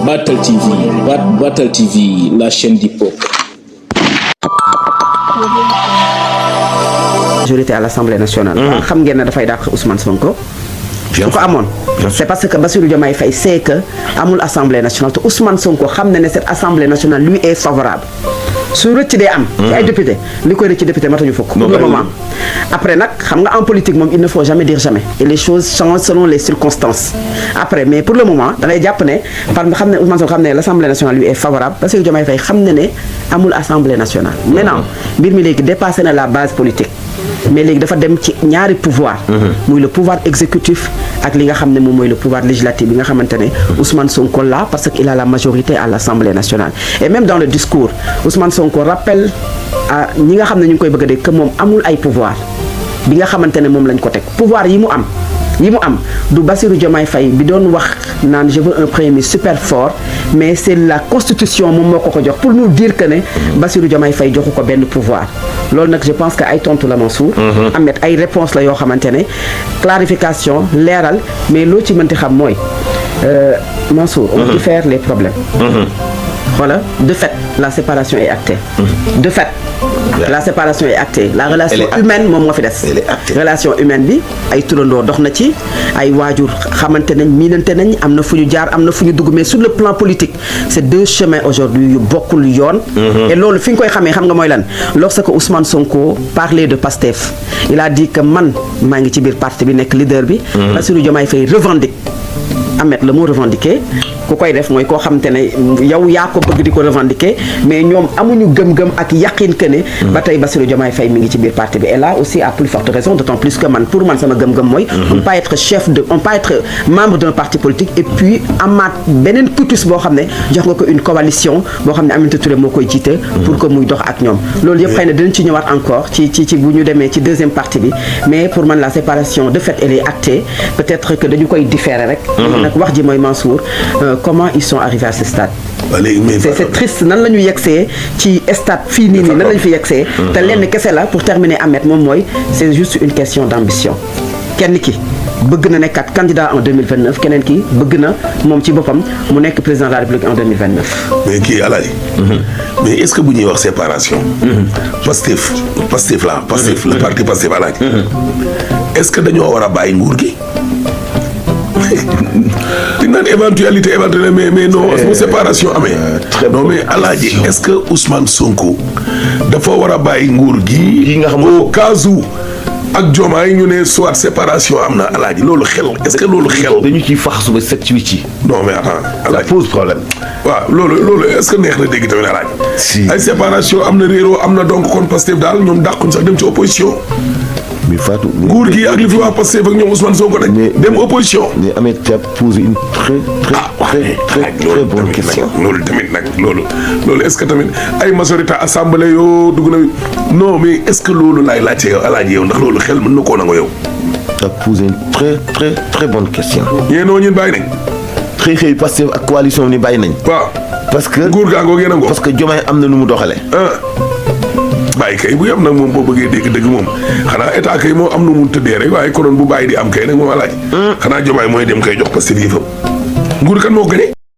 Battle TV, Battle TV, la chaîne du peuple. Majorité à l'Assemblée nationale. xam ngeen ne dafay dàq Ousmane Sonko. su ko amoon c'est parce que Bassirou Diomaye Faye sait que amul Assemblée nationale te Ousmane Sonko xam na ne cette Assemblée nationale lui est favorable su rëcc dee am. ci ay député li koy rëcc député matuñu fukk. pour le moment après nag xam nga en politique moom il ne faut jamais dire jamais et les choses changent selon les circonstances après mais pour le moment da ngay jàpp ne par xam ne Ousmane Sonko xam ne l'Assemblée nationale lui est favorable Bassirou Diomaye Faye xam na ne amul Assemblée nationale. maintenant mbir mi léegi dépassé na la base politique. mais léegi dafa dem ci ñaari pouvoir muy le pouvoir exécutif ak li nga xam ne moom mooy le pouvoir législatif bi nga xamante ne Ousmane Sonko là parce qu'il a la majorité à l'Assemblée nationale et même dans le discours Ousmane Sonko rappelle à ñi nga xam ne ñu ngi koy bëgg a dégg que moom amul ay pouvoir bi nga xamante ne moom lañ ko teg pouvoir yi mu am du Bassirou Diomaye Faye bi doon wax naan je veux un premier ministre super fort mais c'est la constitution moom moo ko jox pour nous dire que ne Bassirou Diomaye Faye joxu ko benn pouvoir loolu nag je pense que ay tontu la Mansour Ahmed ay réponse la yoo xamante ne clarification leeral mais loo ci mënti xam mooy Mansour on diffère les problèmes voilà de fait la séparation est actée de fait la séparation est actée la relation humaine moom moo fi des relation humaine bi ay turandoo dox na ci ay waajur xamante nañ miinante nañ am na fu ñu jaar am na fu ñu dugg mais sur le plan politique c'est deux chemins aujourd'hui yu bokkul yoon et loolu fi nga koy xamee xam nga mooy lan lorsque Ousmane Sonko parlait de Pastef il a dit que man maa ngi ci biir parti bi nekk leader bi Bassirou Diomaye Faye revendique Ahmed le mot revendiquer ku koy def mooy koo xamante ne yow yaa ko bëgg di ko revendiquer mais ñoom amuñu gëm-gëm ak yaqin que ne ba tey Bassirou Diomaye Faye mi ngi ci biir parti bi et là aussi à plus forte raison d'autant plus que man pour man sama gëm-gëm mooy on peut pas être on peut pas être membre d'un parti politique et puis amaat beneen cutus boo xam ne jox nga ko une coalition boo xam ne Aminata Touré moo koy jiite pour que muy dox ak ñoom loolu yëpp xëy na dinañ ci ñëwaat encore ci bu ñu demee ci deuxième partie bi mais pour man la séparation de fait elle est actée peut-être que dañu koy différer rek nag wax ji mooy Mansour comment ils sont arrivés à ce stade c'est triste nan la ñu yegsee ci stade fii nii nan la ñu fi yegsee te lenn kese la pour terminer Ahmed moom mooy c'est juste une question d'ambition kenn ki bëgg na nekkat candidat en 2029 keneen ki bëgg na moom ci boppam mu nekk président de la République en 2029 mais kii Alaaji mais est-ce que bu ñuy wax séparation Pastef le parti Pastef Alaaji est-ce que dañoo war a bàyyi nguur gi di naan éventualité mais non mu séparation amee non mais Alaaji est-ce que Ousmane Sonko dafa war a bàyyi nguur gi nga xam au cas où ak Diomaye ñu ne soit séparation am na Alaaji loolu xel est-ce que loolu xel dañu ciy fax suba set ci wicc non mais attends Alaaji ça pose problème waaw loolu est-ce que neex na dégg tamit Alaaji ay séparation am na réeroo am na donc kon Pastef daal ñoom dàquñ sax dem ci opposition mais Fatou nguur gi ak li fi waa Pastef ak ñoom Ousmane Sonko nag dem opposition mais Ahmed tu as posé une très bonne question loolu tamit nag loolu est-ce que tamit ay majorité assemblée yoo dugg na non mais est-ce que loolu laay laajte yow Alaaji yow ndax loolu xel mën na koo nangu yow tu as posé une très bonne question yéenoo ñun bàyyi nañ xëy Pastef ak coalition ni bàyyi nañ waaw parce que nguur gaa ngoo ngeen parce que Diomaye am na nu mu doxale bàyyi kay bu yam nag moom boo bëggee dégg moom xanaa état kay moo am na mu tëddee rek waaye konoon bu bàyyi di am kay nag moom Alaaji xanaa Diomaye mooy dem kay jox Pastef yëfam nguur kan moo gëne